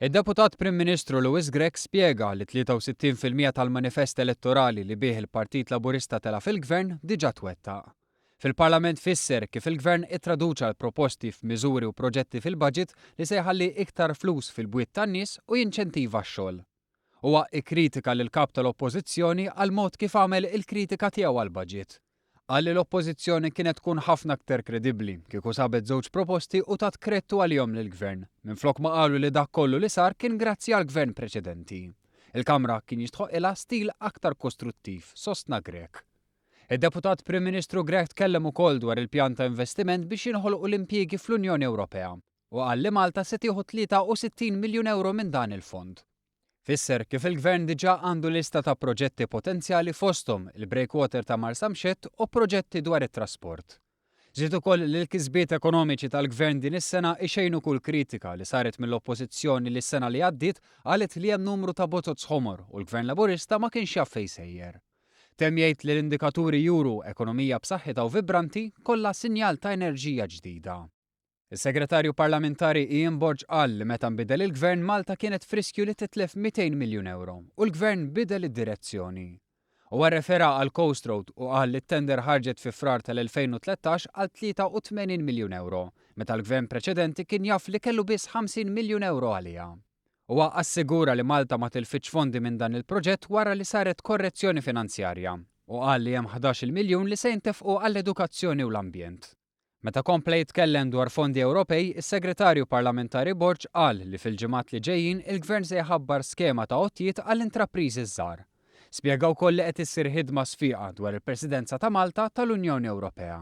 Id-Deputat Prim Ministru Louis Grech spjega li 63% tal-manifest elettorali li bih il-Partit Laburista tela' fil-Gvern diġà twettaq. Fil-Parlament fisser kif il-Gvern ittraduċa l-proposti f'miżuri u proġetti fil-budget li se jħalli iktar flus fil-bwiet tan-nies u jinċentiva x-xogħol. Huwa ikkritika lill-Kap tal-Oppożizzjoni għall-mod kif għamel il-kritika tiegħu għall-budget. Qal li l-Oppożizzjoni kienet tkun ħafna aktar kredibbli kieku sabet żewġ proposti u tat kredtu għalihom lill-Gvern, minflok ma qalu li dak kollu li sar kien grazzi għall-Gvern preċedenti. Il-Kamra kien jistħoqqilha stil aktar kostruttiv, sostna Grech. Id-Deputat Prim Ministru Grech tkellem ukoll dwar il-pjan ta' investiment biex jinħolqu l-impjiegi fl-Unjoni Ewropea u qal li Malta se tieħu 63 miljun ewro minn dan il-fond. Fisser kif il-Gvern diġà għandu lista ta' proġetti potenzjali fosthom il-breakwater ta' Marsamxett u proġetti dwar it-trasport. Żied ukoll li l-kisbiet ekonomiċi tal-Gvern din is-sena ixejnu kull kritika li saret mill-Oppożizzjoni li s-sena li għaddiet qalet li hemm numru ta' bozoz ħomor u l-Gvern Laburista ma kienx jaf fejn sejjer. Temm jgħid li l-indikaturi juru ekonomija b'saħħitha u vibranti kollha sinjal ta' enerġija ġdida. Is-Segretarju Parlamentari Ian Borg qal li meta nbidel il-Gvern Malta kienet f'riskju li titlef 200 miljun ewro u l-Gvern bidel id-direzzjoni. Huwa rrefera għall-Coast Road u qal li t-tender ħarġet fi Frar tal-2013 għal 83 miljun ewro, meta l-Gvern preċedenti kien jaf li kellu biss 50 miljun ewro għaliha. Huwa assigura li Malta ma tilfitx fondi minn dan il-proġett wara li saret korrezzjoni finanzjarja u qal li hemm 11-il miljun li se jintefqu għall-edukazzjoni u l-ambjent. Meta kompla jitkellem dwar fondi Ewropej, is-Segretarju Parlamentari Borg qal li fil-ġimgħat li ġejjin il-Gvern se jħabbar skema ta' għotjiet għall-intrapriżi ż-żgħar. Spjega wkoll li qed issir ħidma sfiqa dwar il-Presidenza ta' Malta tal-Unjoni Ewropea.